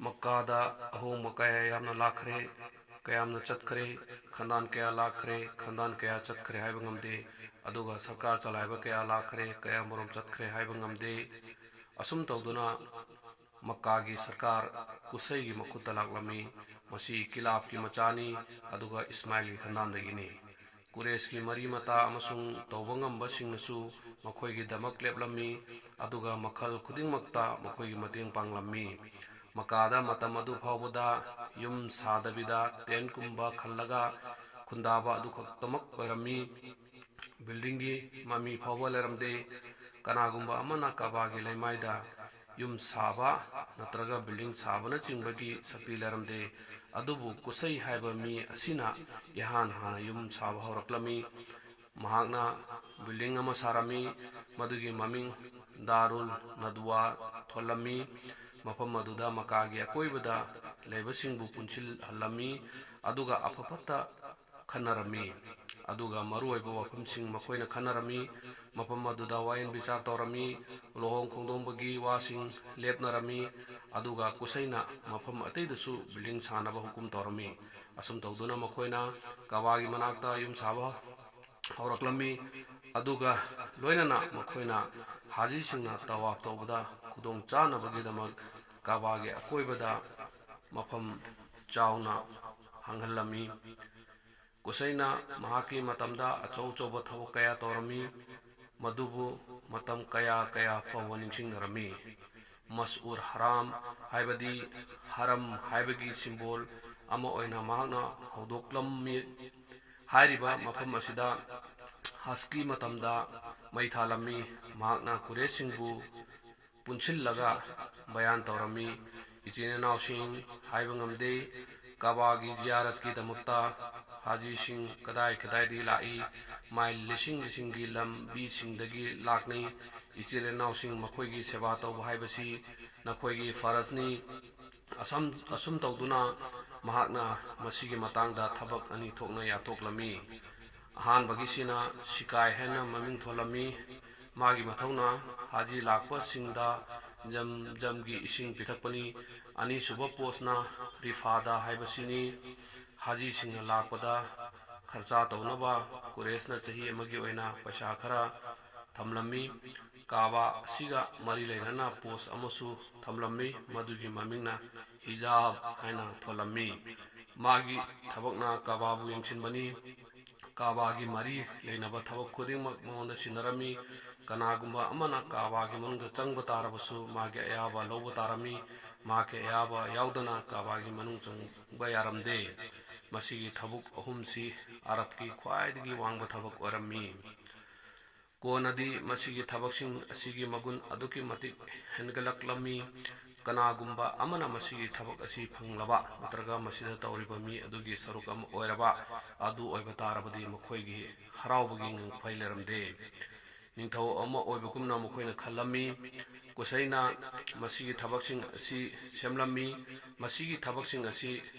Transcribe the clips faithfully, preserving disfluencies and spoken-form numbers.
ꯃꯛꯀꯥꯗ ꯑꯍꯣꯡꯕ ꯀꯌꯥ ꯌꯥꯝꯅ ꯂꯥꯛꯈ꯭ꯔꯦ, ꯀꯌꯥꯝꯅ ꯆꯠꯈ꯭ꯔꯦ, ꯈꯟꯗꯥꯟ ꯀꯌꯥ ꯂꯥꯛꯈ꯭ꯔꯦ, ꯈꯟꯗꯥꯟ ꯀꯌꯥ ꯆꯠꯈ꯭ꯔꯦ ꯍꯥꯏꯕ ꯉꯝꯗꯦ꯫ ꯑꯗꯨꯒ ꯁꯔꯀꯥꯔ ꯆꯂꯥꯏꯕ ꯀꯌꯥ ꯂꯥꯛꯈ꯭ꯔꯦ, ꯀꯌꯥ ꯃꯔꯣꯝ ꯆꯠꯈ꯭ꯔꯦ ꯍꯥꯏꯕ ꯉꯝꯗꯦ꯫ ꯑꯁꯨꯝ ꯇꯧꯗꯨꯅ ꯃꯛꯀꯥꯒꯤ ꯁꯔꯀꯥꯔ ꯀꯨꯁꯩꯒꯤ ꯃꯈꯨꯠꯇ ꯂꯥꯛꯂꯝꯃꯤ꯫ ꯃꯁꯤ ꯀꯤꯂꯥꯞꯀꯤ ꯃꯆꯥꯅꯤ, ꯑꯗꯨꯒ ꯏꯁꯃꯥꯏꯜꯒꯤ ꯈꯟꯗꯥꯟꯗꯒꯤꯅꯤ꯫ ꯀꯨꯔꯦꯁꯀꯤ ꯃꯔꯤ ꯃꯇꯥ ꯑꯃꯁꯨꯡ ꯇꯧꯕ ꯉꯝꯕꯁꯤꯡꯅꯁꯨ ꯃꯈꯣꯏꯒꯤꯗꯃꯛ ꯂꯦꯞꯂꯝꯃꯤ, ꯑꯗꯨꯒ ꯃꯈꯜ ꯈꯨꯗꯤꯡꯃꯛꯇ ꯃꯈꯣꯏꯒꯤ ꯃꯇꯦꯡ ꯄꯥꯡꯂꯝꯃꯤ꯫ ꯃꯀꯥꯗ ꯃꯇꯝ ꯑꯗꯨ ꯐꯥꯎꯕꯗ ꯌꯨꯝ ꯁꯥꯗꯕꯤꯗ ꯇꯦꯟꯠꯀꯨꯝꯕ ꯈꯜꯂꯒ ꯈꯨꯟꯗꯥꯕ ꯑꯗꯨꯈꯛꯇꯃꯛ ꯑꯣꯏꯔꯝꯃꯤ꯫ ꯕꯤꯜꯗꯤꯡꯒꯤ ꯃꯃꯤ ꯐꯥꯎꯕ ꯂꯩꯔꯝꯗꯦ꯫ ꯀꯅꯥꯒꯨꯝꯕ ꯑꯃꯅ ꯀꯕꯥꯒꯤ ꯂꯩꯃꯥꯏꯗ ꯌꯨꯝ ꯁꯥꯕ ꯅꯠꯇ꯭ꯔꯒ ꯕꯤꯜꯗꯤꯡ ꯁꯥꯕꯅꯆꯤꯡꯕꯒꯤ ꯁꯛꯇꯤ ꯂꯩꯔꯝꯗꯦ꯫ ꯑꯗꯨꯕꯨ ꯀꯨꯁꯩ ꯍꯥꯏꯕ ꯃꯤ ꯑꯁꯤꯅ ꯏꯍꯥꯟ ꯍꯥꯟꯅ ꯌꯨꯝ ꯁꯥꯕ ꯍꯧꯔꯛꯂꯝꯃꯤ꯫ ꯃꯍꯥꯛꯅ ꯕꯤꯜꯗꯤꯡ ꯑꯃ ꯁꯥꯔꯝꯃꯤ, ꯃꯗꯨꯒꯤ ꯃꯃꯤꯡ ꯗꯥꯔꯨꯜ ꯅꯗꯋꯥ ꯊꯣꯜꯂꯝꯃꯤ꯫ ꯃꯐꯝ ꯑꯗꯨꯗ ꯃꯀꯥꯒꯤ ꯑꯀꯣꯏꯕꯗ ꯂꯩꯕꯁꯤꯡꯕꯨ ꯄꯨꯟꯁꯤꯜꯍꯜꯂꯝꯃꯤ, ꯑꯗꯨꯒ ꯑꯐ ꯐꯠꯇ ꯈꯟꯅꯔꯝꯃꯤ꯫ ꯑꯗꯨꯒ ꯃꯔꯨꯑꯣꯏꯕ ꯋꯥꯐꯝꯁꯤꯡ ꯃꯈꯣꯏꯅ ꯈꯟꯅꯔꯝꯃꯤ꯫ ꯃꯐꯝ ꯑꯗꯨꯗ ꯋꯥꯌꯦꯜ ꯕꯤꯆꯥꯔ ꯇꯧꯔꯝꯃꯤ, ꯂꯨꯍꯣꯡ ꯈꯣꯡꯗꯣꯡꯕꯒꯤ ꯋꯥꯁꯤꯡ ꯂꯦꯞꯅꯔꯝꯃꯤ, ꯑꯗꯨꯒ ꯀꯨꯁꯩꯅ ꯃꯐꯝ ꯑꯇꯩꯗꯁꯨ ꯕꯤꯜꯗꯤꯡ ꯁꯥꯅꯕ ꯍꯨꯀꯨꯝ ꯇꯧꯔꯝꯃꯤ꯫ ꯑꯁꯨꯝ ꯇꯧꯗꯨꯅ ꯃꯈꯣꯏꯅ ꯀꯕꯥꯒꯤ ꯃꯅꯥꯛꯇ ꯌꯨꯝ ꯁꯥꯕ ꯍꯧꯔꯛꯂꯝꯃꯤ꯫ ꯑꯗꯨꯒ ꯂꯣꯏꯅꯅ ꯃꯈꯣꯏꯅ ꯍꯥꯖꯤꯁꯤꯡꯅ ꯇꯋꯥꯐ ꯇꯧꯕꯗ ꯈꯨꯗꯣꯡ ꯆꯥꯅꯕꯒꯤꯗꯃꯛ ꯀꯕꯥꯒꯤ ꯑꯀꯣꯏꯕꯗ ꯃꯐꯝ ꯆꯥꯎꯅ ꯍꯥꯡꯍꯜꯂꯝꯃꯤ꯫ ꯀꯨꯁꯩꯅ ꯃꯍꯥꯛꯀꯤ ꯃꯇꯝꯗ ꯑꯆꯧ ꯑꯆꯧꯕ ꯊꯕꯛ ꯀꯌꯥ ꯇꯧꯔꯝꯃꯤ, ꯃꯗꯨꯕꯨ ꯃꯇꯝ ꯀꯌꯥ ꯀꯌꯥ ꯐꯥꯎꯕ ꯅꯤꯡꯁꯤꯡꯅꯔꯝꯃꯤ꯫ ꯃꯁꯎꯔ ꯍꯔꯥꯝ, ꯍꯥꯏꯕꯗꯤ ꯍꯔꯝ ꯍꯥꯏꯕꯒꯤ ꯁꯤꯝꯕꯣꯜ ꯑꯃ ꯑꯣꯏꯅ ꯃꯍꯥꯛꯅ ꯍꯧꯗꯣꯛꯂꯝꯃꯤ꯫ ꯍꯥꯏꯔꯤꯕ ꯃꯐꯝ ꯑꯁꯤꯗ ꯍꯖꯀꯤ ꯃꯇꯝꯗ ꯃꯩ ꯊꯥꯂꯝꯃꯤ꯫ ꯃꯍꯥꯛꯅ ꯀꯨꯔꯦꯁꯁꯤꯡꯕꯨ ꯄꯨꯟꯁꯤꯜꯂꯒ ꯕꯌꯥꯟ ꯇꯧꯔꯝꯃꯤ꯫ ꯏꯆꯤꯟ ꯏꯅꯥꯎꯁꯤꯡ ꯍꯥꯏꯕ ꯉꯝꯗꯦ꯫ ꯀꯕꯥꯒꯤ ꯖꯤꯌꯥꯔꯠꯀꯤꯗꯃꯛꯇ ꯍꯥꯖꯤꯁꯤꯡ ꯀꯗꯥꯏ ꯀꯗꯥꯏꯗꯒꯤ ꯂꯥꯛꯏ? ꯃꯥꯏꯜ ꯂꯤꯁꯤꯡ ꯂꯤꯁꯤꯡꯒꯤ ꯂꯝꯕꯤꯁꯤꯡꯗꯒꯤ ꯂꯥꯛꯅꯩ꯫ ꯏꯆꯤꯜ ꯏꯅꯥꯎꯁꯤꯡ ꯃꯈꯣꯏꯒꯤ ꯁꯦꯕꯥ ꯇꯧꯕ ꯍꯥꯏꯕꯁꯤ ꯅꯈꯣꯏꯒꯤ ꯐꯔꯖꯅꯤ꯫ ꯑꯁꯝ-, ꯑꯁꯨꯝ ꯇꯧꯗꯨꯅ ꯃꯍꯥꯛꯅ ꯃꯁꯤꯒꯤ ꯃꯇꯥꯡꯗ ꯊꯕꯛ ꯑꯅꯤ ꯊꯣꯛꯅ ꯌꯥꯊꯣꯛꯂꯝꯃꯤ꯫ ꯑꯍꯥꯟꯕꯒꯤꯁꯤꯅ ꯁꯤꯀꯥꯏ ꯍꯥꯏꯅ ꯃꯃꯤꯡ ꯊꯣꯜꯂꯝꯃꯤ꯫ ꯃꯥꯒꯤ ꯃꯊꯧꯅ ꯍꯥꯖꯤ ꯂꯥꯛꯄꯁꯤꯡꯗ ꯖꯝ ꯖꯝꯒꯤ ꯏꯁꯤꯡ ꯄꯤꯊꯛꯄꯅꯤ꯫ ꯑꯅꯤꯁꯨꯕ ꯄꯣꯁꯅ ꯔꯤꯐꯥꯗꯥ ꯍꯥꯏꯕꯁꯤꯅꯤ꯫ ꯍꯥꯖꯤꯁꯤꯡꯅ ꯂꯥꯛꯄꯗ ꯈꯔꯆꯥ ꯇꯧꯅꯕ ꯀꯨꯔꯦꯁꯅ ꯆꯍꯤ ꯑꯃꯒꯤ ꯑꯣꯏꯅ ꯄꯩꯁꯥ ꯈꯔ ꯊꯝꯂꯝꯃꯤ꯫ ꯀꯥꯕꯥ ꯑꯁꯤꯒ ꯃꯔꯤ ꯂꯩꯅꯅ ꯄꯣꯁ ꯑꯃꯁꯨ ꯊꯝꯂꯝꯃꯤ, ꯃꯗꯨꯒꯤ ꯃꯃꯤꯡꯅ ꯍꯤꯖꯥꯕ ꯍꯥꯏꯅ ꯊꯣꯜꯂꯝꯃꯤ꯫ ꯃꯥꯒꯤ ꯊꯕꯛꯅ ꯀꯥꯕꯥꯕꯨ ꯌꯦꯡꯁꯤꯟꯕꯅꯤ꯫ ꯀꯥꯕꯥꯒꯤ ꯃꯔꯤ ꯂꯩꯅꯕ ꯊꯕꯛ ꯈꯨꯗꯤꯡꯃꯛ ꯃꯉꯣꯟꯗ ꯁꯤꯟꯅꯔꯝꯃꯤ꯫ ꯀꯅꯥꯒꯨꯝꯕ ꯑꯃꯅ ꯀꯥꯕꯥꯒꯤ ꯃꯅꯨꯡꯗ ꯆꯪꯕ ꯇꯥꯔꯕꯁꯨ ꯃꯥꯒꯤ ꯑꯌꯥꯕ ꯂꯧꯕ ꯇꯥꯔꯝꯃꯤ꯫ ꯃꯍꯥꯛꯀꯤ ꯑꯌꯥꯕ ꯌꯥꯎꯗꯅ ꯀꯥꯕꯥꯒꯤ ꯃꯅꯨꯡ ꯆꯪꯕ ꯌꯥꯔꯝꯗꯦ꯫ ꯃꯁꯤꯒꯤ ꯊꯕꯛ ꯑꯍꯨꯝꯁꯤ ꯑꯔꯕꯀꯤ ꯈ꯭ꯋꯥꯏꯗꯒꯤ ꯋꯥꯡꯕ ꯊꯕꯛ ꯑꯣꯏꯔꯝꯃꯤ꯫ ꯀꯣꯟꯅꯗꯤ ꯃꯁꯤꯒꯤ ꯊꯕꯛꯁꯤꯡ ꯑꯁꯤꯒꯤ ꯃꯒꯨꯟ ꯑꯗꯨꯛꯀꯤ ꯃꯇꯤꯛ ꯍꯦꯟꯒꯠꯂꯛꯂꯝꯃꯤ꯫ ꯀꯅꯥꯒꯨꯝꯕ ꯑꯃꯅ ꯃꯁꯤꯒꯤ ꯊꯕꯛ ꯑꯁꯤ ꯐꯪꯂꯕ ꯅꯠꯇ꯭ꯔꯒ ꯃꯁꯤꯗ ꯇꯧꯔꯤꯕ ꯃꯤ ꯑꯗꯨꯒꯤ ꯁꯔꯨꯛ ꯑꯃ ꯑꯣꯏꯔꯕ ꯑꯗꯨ ꯑꯣꯏꯕ ꯇꯥꯔꯕꯗꯤ ꯃꯈꯣꯏꯒꯤ ꯍꯔꯥꯎꯕꯒꯤ ꯉꯪꯐꯩ ꯂꯩꯔꯝꯗꯦ꯫ ꯅꯤꯡꯊꯧ ꯑꯃ ꯑꯣꯏꯕꯒꯨꯝꯅ ꯃꯈꯣꯏꯅ ꯈꯜꯂꯝꯃꯤ꯫ ꯀꯨꯁꯩꯅ ꯃꯁꯤꯒꯤ ꯊꯕꯛꯁꯤꯡ ꯑꯁꯤ ꯁꯦꯝꯂꯝꯃꯤ꯫ ꯃꯁꯤꯒꯤ ꯊꯕꯛꯁꯤꯡ ꯑꯁꯤ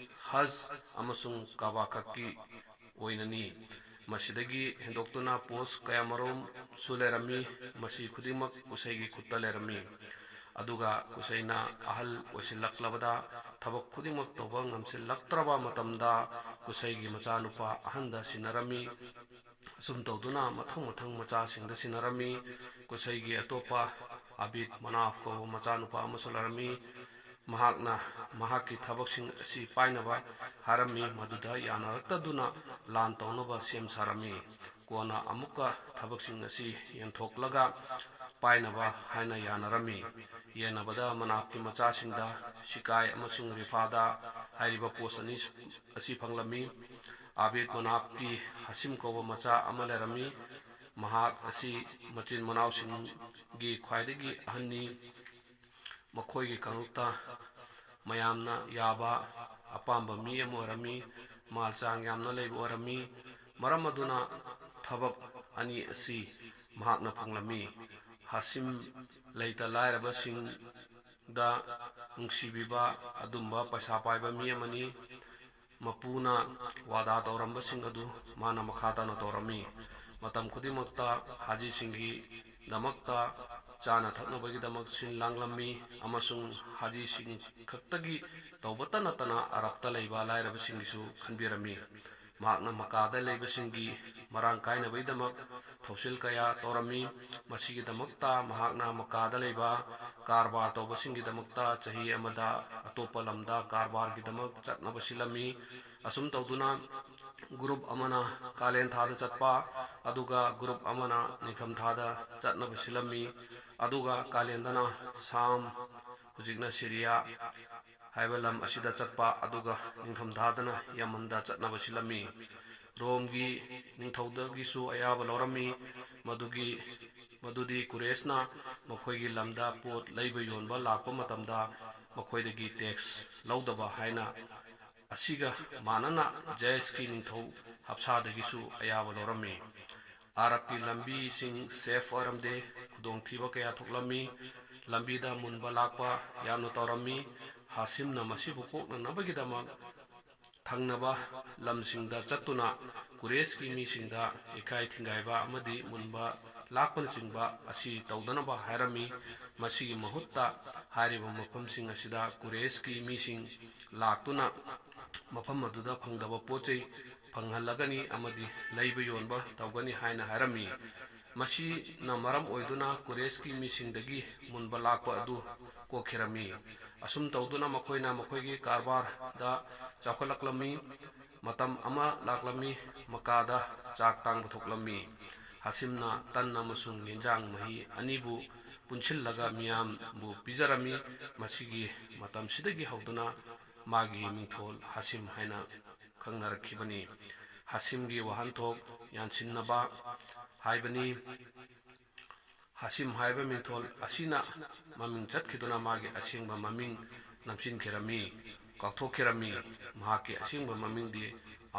ꯍꯖ ꯑꯃꯁꯨꯡ ꯀꯥꯕꯥ ꯈꯛꯀꯤ ꯑꯣꯏꯅꯅꯤ꯫ ꯃꯁꯤꯗꯒꯤ ꯍꯦꯟꯗꯣꯛꯇꯨꯅ ꯄꯣꯁ ꯀꯌꯥꯃꯔꯨꯝꯁꯨ ꯂꯩꯔꯝꯃꯤ꯫ ꯃꯁꯤ ꯈꯨꯗꯤꯡꯃꯛ ꯀꯨꯁꯩꯒꯤ ꯈꯨꯠꯇ ꯂꯩꯔꯝꯃꯤ꯫ ꯑꯗꯨꯒ ꯀꯨꯁꯩꯅ ꯑꯍꯜ ꯑꯣꯏꯁꯤꯜꯂꯛꯂꯕꯗ ꯊꯕꯛ ꯈꯨꯗꯤꯡꯃꯛ ꯇꯧꯕ ꯉꯝꯁꯤꯜꯂꯛꯇ꯭ꯔꯕ ꯃꯇꯝꯗ ꯀꯨꯁꯩꯒꯤ ꯃꯆꯥꯅꯨꯄꯥ ꯑꯍꯟꯗ ꯁꯤꯟꯅꯔꯝꯃꯤ꯫ ꯑꯁꯨꯝ ꯇꯧꯗꯨꯅ ꯃꯊꯪ ꯃꯊꯪ ꯃꯆꯥꯁꯤꯡꯗ ꯁꯤꯟꯅꯔꯝꯃꯤ꯫ ꯀꯨꯁꯩꯒꯤ ꯑꯇꯣꯞꯄ ꯑꯕꯤꯗ ꯃꯅꯥꯐ ꯀꯧꯕ ꯃꯆꯥꯅꯨꯄꯥ ꯑꯃꯁꯨ ꯂꯩꯔꯝꯃꯤ꯫ ꯃꯍꯥꯛꯅ ꯃꯍꯥꯛꯀꯤ ꯊꯕꯛꯁꯤꯡ ꯑꯁꯤ ꯄꯥꯏꯅꯕ ꯍꯥꯏꯔꯝꯃꯤ, ꯃꯗꯨꯗ ꯌꯥꯅꯔꯛꯇꯗꯨꯅ ꯂꯥꯟ ꯇꯧꯅꯕ ꯁꯦꯝ ꯁꯥꯔꯝꯃꯤ꯫ ꯀꯣꯟꯅ ꯑꯃꯨꯛꯀ ꯊꯕꯛꯁꯤꯡ ꯑꯁꯤ ꯌꯦꯟꯊꯣꯛꯂꯒ ꯄꯥꯏꯅꯕ ꯍꯥꯏꯅ ꯌꯥꯅꯔꯝꯃꯤ꯫ ꯌꯦꯟꯅꯕꯗ ꯃꯅꯥꯞꯀꯤ ꯃꯆꯥꯁꯤꯡꯗ ꯁꯤꯀꯥꯏ ꯑꯃꯁꯨꯡ ꯔꯤꯐꯥꯗꯥ ꯍꯥꯏꯔꯤꯕ ꯄꯣꯁ ꯑꯅꯤ ꯑꯁꯤ ꯐꯪꯂꯝꯃꯤ꯫ ꯑꯥꯕꯤꯗ ꯃꯅꯥꯞꯀꯤ ꯍꯥꯁꯤꯝ ꯀꯧꯕ ꯃꯆꯥ ꯑꯃ ꯂꯩꯔꯝꯃꯤ꯫ ꯃꯍꯥꯛ ꯑꯁꯤ ꯃꯆꯤꯟ ꯃꯅꯥꯎꯁꯤꯡꯒꯤ ꯈ꯭ꯋꯥꯏꯗꯒꯤ ꯑꯍꯟꯅꯤ꯫ ꯃꯈꯣꯏꯒꯤ ꯀꯥꯡꯂꯨꯞꯇ ꯃꯌꯥꯝꯅ ꯌꯥꯕ ꯑꯄꯥꯝꯕ ꯃꯤ ꯑꯃ ꯑꯣꯏꯔꯝꯃꯤ꯫ ꯃꯥꯜ ꯆꯥꯡ ꯌꯥꯝꯅ ꯂꯩꯕ ꯑꯣꯏꯔꯝꯃꯤ꯫ ꯃꯔꯝ ꯑꯗꯨꯅ ꯊꯕꯛ ꯑꯅꯤ ꯑꯁꯤ ꯃꯍꯥꯛꯅ ꯐꯪꯂꯝꯃꯤ꯫ ꯍꯥꯁꯤꯝ ꯂꯩꯇ ꯂꯥꯏꯔꯕꯁꯤꯡꯗ ꯅꯨꯡꯁꯤꯕꯤꯕ ꯑꯗꯨꯝꯕ ꯄꯩꯁꯥ ꯄꯥꯏꯕ ꯃꯤ ꯑꯃꯅꯤ꯫ ꯃꯄꯨꯅ ꯋꯥꯗꯥ ꯇꯧꯔꯝꯕꯁꯤꯡ ꯑꯗꯨ ꯃꯥꯅ ꯃꯈꯥ ꯇꯥꯅ ꯇꯧꯔꯝꯃꯤ꯫ ꯃꯇꯝ ꯈꯨꯗꯤꯡꯃꯛꯇ ꯍꯥꯖꯤꯁꯤꯡꯒꯤꯗꯃꯛꯇ ꯆꯥꯅ ꯊꯛꯅꯕꯒꯤꯗꯃꯛ ꯁꯤꯟ ꯂꯥꯡꯂꯝꯃꯤ ꯑꯃꯁꯨꯡ ꯍꯥꯖꯤꯁꯤꯡ ꯈꯛꯇꯒꯤ ꯇꯧꯕꯇ ꯅꯠꯇꯅ ꯑꯔꯕꯇ ꯂꯩꯕ ꯂꯥꯏꯔꯕꯁꯤꯡꯒꯤꯁꯨ ꯈꯟꯕꯤꯔꯝꯃꯤ꯫ ꯃꯍꯥꯛꯅ ꯃꯀꯥꯗ ꯂꯩꯕꯁꯤꯡꯒꯤ ꯃꯔꯥꯡ ꯀꯥꯏꯅꯕꯒꯤꯗꯃꯛ ꯊꯧꯁꯤꯜ ꯀꯌꯥ ꯇꯧꯔꯝꯃꯤ꯫ ꯃꯁꯤꯒꯤꯗꯃꯛꯇ ꯃꯍꯥꯛꯅ ꯃꯀꯥꯗ ꯂꯩꯕ ꯀꯔꯕꯥꯔ ꯇꯧꯕꯁꯤꯡꯒꯤꯗꯃꯛꯇ ꯆꯍꯤ ꯑꯃꯗ ꯑꯇꯣꯞꯄ ꯂꯝꯗ ꯀꯔꯕꯥꯔꯒꯤꯗꯃꯛ ꯆꯠꯅꯕ ꯁꯤꯜꯂꯝꯃꯤ꯫ ꯑꯁꯨꯝ ꯇꯧꯗꯨꯅ ꯒ꯭ꯔꯨꯞ ꯑꯃꯅ ꯀꯥꯂꯦꯟ ꯊꯥꯗ ꯆꯠꯄ, ꯑꯗꯨꯒ ꯒ꯭ꯔꯨꯞ ꯑꯃꯅ ꯅꯤꯡꯊꯝ ꯊꯥꯗ ꯆꯠꯅꯕ ꯁꯤꯜꯂꯝꯃꯤ꯫ ꯑꯗꯨꯒ ꯀꯥꯂꯦꯟꯗꯅ ꯁꯥꯝ, ꯍꯧꯖꯤꯛꯅ ꯁꯤꯔꯤꯌꯥ ꯍꯥꯏꯕ ꯂꯝ ꯑꯁꯤꯗ ꯆꯠꯄ, ꯑꯗꯨꯒ ꯅꯤꯡꯊꯝ ꯊꯥꯗꯅ ꯌꯃꯟꯗ ꯆꯠꯅꯕ ꯁꯤꯜꯂꯝꯃꯤ꯫ ꯔꯣꯝꯒꯤ ꯅꯤꯡꯊꯧꯗꯒꯤꯁꯨ ꯑꯌꯥꯕ ꯂꯧꯔꯝꯃꯤ, ꯃꯗꯨꯒꯤ, ꯃꯗꯨꯗꯤ ꯀꯨꯔꯦꯁꯅ ꯃꯈꯣꯏꯒꯤ ꯂꯝꯗ ꯄꯣꯠ ꯂꯩꯕ ꯌꯣꯟꯕ ꯂꯥꯛꯄ ꯃꯇꯝꯗ ꯃꯈꯣꯏꯗꯒꯤ ꯇꯦꯛꯁ ꯂꯧꯗꯕ ꯍꯥꯏꯅ꯫ ꯑꯁꯤꯒ ꯃꯥꯟꯅꯅ ꯖꯦꯁꯀꯤ ꯅꯤꯡꯊꯧ ꯍꯞꯁꯥꯗꯒꯤꯁꯨ ꯑꯌꯥꯕ ꯂꯧꯔꯝꯃꯤ꯫ ꯑꯔꯕꯀꯤ ꯂꯝꯕꯤꯁꯤꯡ ꯁꯦꯐ ꯑꯣꯏꯔꯝꯗꯦ, ꯈꯨꯗꯣꯡꯊꯤꯕ ꯀꯌꯥ ꯊꯣꯛꯂꯝꯃꯤ, ꯂꯝꯕꯤꯗ ꯃꯨꯟꯕ ꯂꯥꯛꯄ ꯌꯥꯝꯅ ꯇꯧꯔꯝꯃꯤ꯫ ꯍꯥꯁꯤꯝꯅ ꯃꯁꯤꯕꯨ ꯀꯣꯛꯅꯅꯕꯒꯤꯗꯃꯛ ꯊꯪꯅꯕ ꯂꯝꯁꯤꯡꯗ ꯆꯠꯇꯨꯅ ꯀꯨꯔꯦꯁꯀꯤ ꯃꯤꯁꯤꯡꯗ ꯏꯀꯥꯏ ꯊꯤꯡꯒꯥꯏꯕ ꯑꯃꯗꯤ ꯃꯨꯟꯕ ꯂꯥꯛꯄꯅꯆꯤꯡꯕ ꯑꯁꯤ ꯇꯧꯗꯅꯕ ꯍꯥꯏꯔꯝꯃꯤ꯫ ꯃꯁꯤꯒꯤ ꯃꯍꯨꯠꯇ ꯍꯥꯏꯔꯤꯕ ꯃꯐꯝꯁꯤꯡ ꯑꯁꯤꯗ ꯀꯨꯔꯦꯁꯀꯤ ꯃꯤꯁꯤꯡ ꯂꯥꯛꯇꯨꯅ ꯃꯐꯝ ꯑꯗꯨꯗ ꯐꯪꯗꯕ ꯄꯣꯠ ꯆꯩ ꯐꯪꯍꯜꯂꯒꯅꯤ ꯑꯃꯗꯤ ꯂꯩꯕ ꯌꯣꯟꯕ ꯇꯧꯒꯅꯤ ꯍꯥꯏꯅ ꯍꯥꯏꯔꯝꯃꯤ꯫ ꯃꯁꯤꯅ ꯃꯔꯝ ꯑꯣꯏꯗꯨꯅ ꯀꯨꯔꯦꯁꯀꯤ ꯃꯤꯁꯤꯡꯗꯒꯤ ꯃꯨꯟꯕ ꯂꯥꯛꯄ ꯑꯗꯨ ꯀꯣꯛꯈꯤꯔꯝꯃꯤ꯫ ꯑꯁꯨꯝ ꯇꯧꯗꯨꯅ ꯃꯈꯣꯏꯅ ꯃꯈꯣꯏꯒꯤ ꯀꯔꯕꯥꯔꯗ ꯆꯥꯎꯈꯠꯂꯛꯂꯝꯃꯤ꯫ ꯃꯇꯝ ꯑꯃ ꯂꯥꯛꯂꯝꯃꯤ, ꯃꯀꯥꯗ ꯆꯥꯛ ꯇꯥꯡꯕ ꯊꯣꯛꯂꯝꯃꯤ꯫ ꯍꯥꯁꯤꯝꯅ ꯇꯟ ꯑꯃꯁꯨꯡ ꯌꯦꯟꯖꯥꯡ ꯃꯍꯤ ꯑꯅꯤꯕꯨ ꯄꯨꯟꯁꯤꯜꯂꯒ ꯃꯤꯌꯥꯝꯕꯨ ꯄꯤꯖꯔꯝꯃꯤ꯫ ꯃꯁꯤꯒꯤ ꯃꯇꯝꯁꯤꯗꯒꯤ ꯍꯧꯗꯨꯅ ꯃꯥꯒꯤ ꯃꯤꯡꯊꯣꯜ ꯍꯥꯁꯤꯝ ꯍꯥꯏꯅ ꯈꯪꯅꯔꯛꯈꯤꯕꯅꯤ꯫ ꯍꯥꯁꯤꯝꯒꯤ ꯋꯥꯍꯟꯊꯣꯛ ꯌꯥꯟꯁꯤꯟꯅꯕ ꯍꯥꯏꯕꯅꯤ꯫ ꯍꯥꯁꯤꯝ ꯍꯥꯏꯕ ꯃꯤꯡꯊꯣꯜ ꯑꯁꯤꯅ ꯃꯃꯤꯡ ꯆꯠꯈꯤꯗꯨꯅ ꯃꯥꯒꯤ ꯑꯁꯦꯡꯕ ꯃꯃꯤꯡ ꯅꯝꯁꯤꯟꯈꯤꯔꯝꯃꯤ, ꯀꯥꯎꯊꯣꯛꯈꯤꯔꯝꯃꯤ꯫ ꯃꯍꯥꯛꯀꯤ ꯑꯁꯦꯡꯕ ꯃꯃꯤꯡꯗꯤ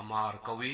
ꯑꯃꯥꯔ ꯀꯧꯏ꯫